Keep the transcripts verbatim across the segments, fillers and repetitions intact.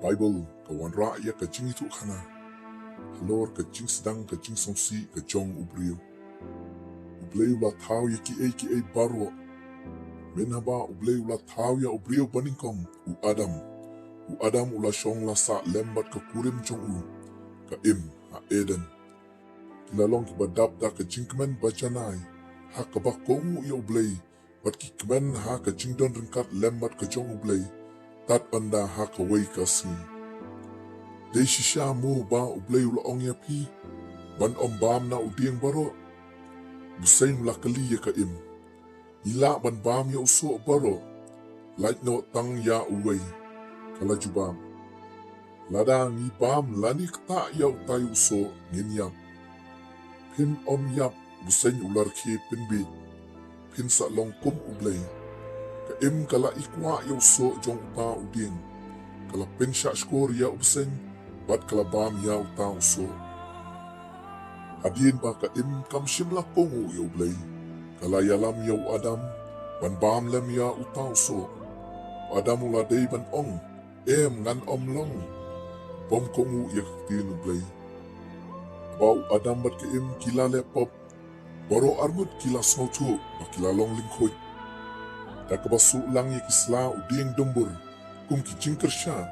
Baibl ka wanrah ïa ka jingïathuhkhana halor ka jingsdang ka jingsngewsih ka jong u briew. U Blei u la thaw ïa kiei kiei baroh. Mynhaba U Blei u la thaw ïa u briew banyngkong, u Adam. U Adam u la shong la sah lem bad ka kurim jong u, ka Im, ha Eden. Ki la long kiba dap da ka jingkmen bajanai ha kaba kohnguh ïa U Blei, bad ki kmen ha ka jingdon ryngkat lem bad ka jong U Blei tad ynda ha kawei ka sngi. Dei shisha mo ba U Blei u la ong ïa phi ban ym bam na u dieng baroh? U bseiñ u la kylli ïa ka Im. Ngi lah ban bam ïa u soh baroh, lait noh tang ïa uwei, ka la jubab. Lada ngi bam lane ktah ïa utai u soh ngin ïap. Phin ym ïap, u bseiñ u la rkhie pynbiej. Phin sa long kum U Blei. Ka Im ka la ikwah ïa u soh jong uta u dieng. Ka la pynshah shkor ïa u bseiñ bad ka la bam ïa uta u soh. Hadien ba ka Im kam shym la kohnguh ïa U Blei, ka la ïalam ïa u Adam ban bam lem ïa uta u soh. U Adam u la dei ban ong, em, ngan ym long, bym kohnguh ïa ka ktien U Blei. Ba u Adam bad ka Im ki la leh pop, baroh arngut ki la sngewthuh ba ki la long lyngkhuid. Da kaba suh lang ïa ki sla u dieng dumbur kum ki jingkyrshan,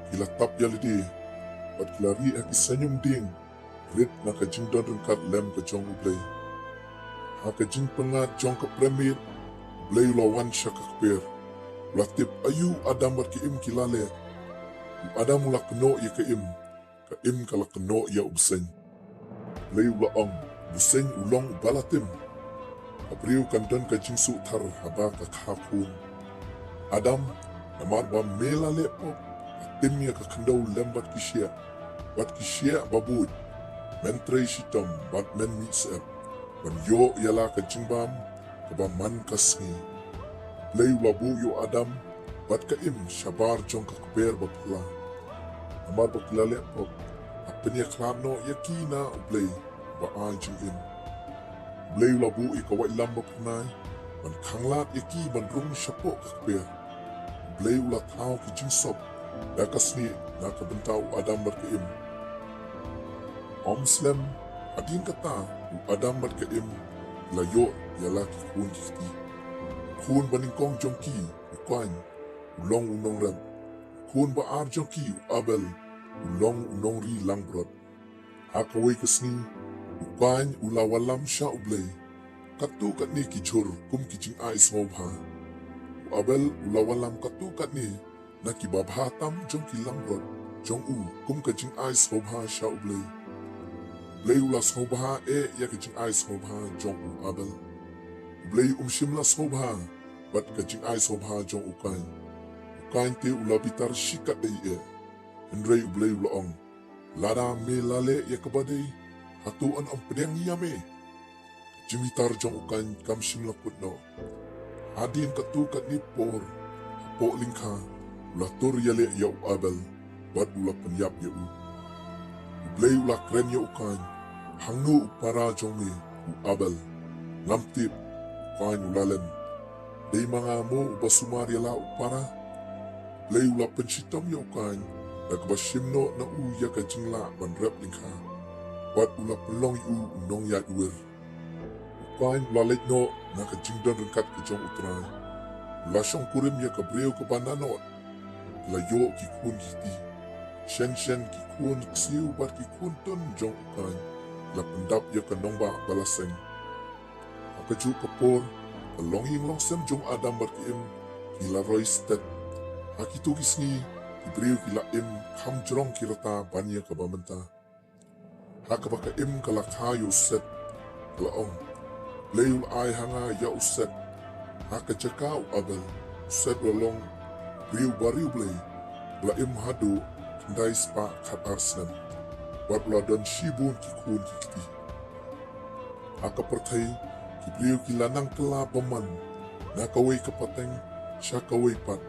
ki la tap ïa lade bad ki la rieh ha ki saiñum dieng, rit na ka jingdon ryngkat lem ka jong U Blei. Ha ka jingpyngngad jong ka prem miet, U Blei u la wan sha ka kper. U la tip aïu u Adam bad ka Im ki la leh. U Adam u la kynnoh ïa ka Im, ka Im ka la kynnoh ïa u bseiñ. U Blei u la ong, u bseiñ u long uba la tim. Ka briew kan don ka jingsuh thar haba ka kha khun. Adam, namar ba me la leh pop, ka tim ïa ka khyndew lem bad ki shiah, bad ki shiah ba buit. Men trei shitom bad men mih syep ban ïoh ïa la ka jingbam kaba man ka sngi. U Blei u la buh ïa u Adam bad ka Im shabar jong ka kper ba phylla. Namar ba ki la leh pop, la pynïakhlad noh ïa ki na U Blei ba ai jingim. U Blei u la buh ïa ka waitlam ba phyrnai ban khanglad ïa ki ban rung shapoh ka kper. U Blei u la thaw ki jingsop da ka snieh na ka bynta u Adam bad ka Im. Ym slem hadien kata, u Adam bad ka Im ki la ïoh ïa la ki khun ki kti. Khun banyngkong jong ki, u Kain, u long u nongrep. Khun ba ar jong ki, u Abel, u long u nongri langbrot. Ha kawei ka sngi, u Kain u la wallam sha U Blei katto katne ki jhur kum ki jingai sngewbha. U Abel u la wallam katto katne na kiba bha tam jong ki langbrot jong u kum ka jingai sngewbha sha U Blei. U Blei u la sngewbha eh ïa ka jingai sngewbha jong u Abel. U Blei um shym la sngewbha bad ka jingai sngewbha jong u Kain. U Kain te u la bitar shikatdei eh. Hynrei U Blei u la ong, lada me la leh ïa kaba dei, hato yn ym pdiang ïa me? Ka jingbitar jong u Kain kam shym la kut noh. Hadien katto katne por, hapoh lyngkha, u la tur ïaleh ïa u Abel bad u la pynïap ïa u. U Blei u la kren ïa u Kain, hangno u para jong me, u Abel? Ngam tip, u Kain u la len. Dei ma nga mo uba sumar ïa la u para? U Blei u la pynshitom ïa u Kain da kaba shim noh na u ïa ka jinglah ban rep lyngkha, bad u la pynlong ïa u u nongïaid wir. U Kain u la leit noh na ka jingdon ryngkat ka jong U Trai. U la shongkurim ïa ka briew kaba nanot. La ïoh ki khun ki kti. Shen shen ki khun ksiew bad ki khun tun jong u Kain ki la pyndap ïa ka nongbah ba la seng. Ha kajuh ka por, ka longïing longsem jong u Adam bad ka Im ki la roi stet. Ha kito ki sngi, ki briew ki la im kham jrong ki rta ban ïa kaba mynta. Ha kaba ka Im ka la kha ïa u Set, ka la ong, Blei u la ai ha nga ïa u Set ha ka jaka u Abel. U Set u la long briew ba riewblei, u la im haduh khyndai spah khatar snem, bad u la don shibun ki khun ki kti. Ha ka pyrthei, ki briew ki la nang kylla bymman na kawei ka pateng sha kawei pat.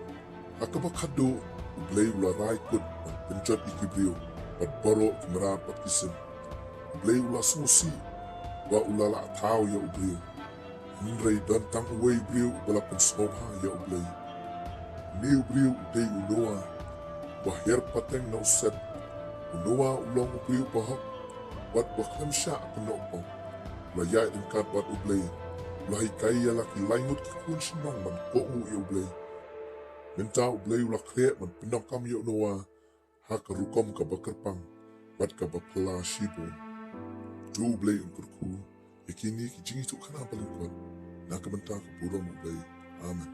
Ha kaba khatduh, U Blei u la rai kut ban pynjot ïa ki briew bad baroh ki mrad bad ki sim. U Blei u la sngewsih ba u la lah thaw ïa u briew. Hynrei don tang uwei u briew uba la pynsngewbha ïa U Blei. Une u briew u dei u Noah. ba hiar pateng na u Set. U Noah u long u briew ba hok bad ba khlem shah kynnoh pop. U la ïaid ryngkat bad U Blei. U la hikai ïa la ki lai ngut ki khun shnong ban kohnguh ïa U Blei. Mynta U Blei u la khreh ban pyndonkam ïa u Noah ha ka rukom kaba kyrpang bad kaba phylla shibun. To U Blei un kyrkhu ïa kine ki jingïathuhkhana ba lyngkot na ka bynta ka burom U Blei. Amen.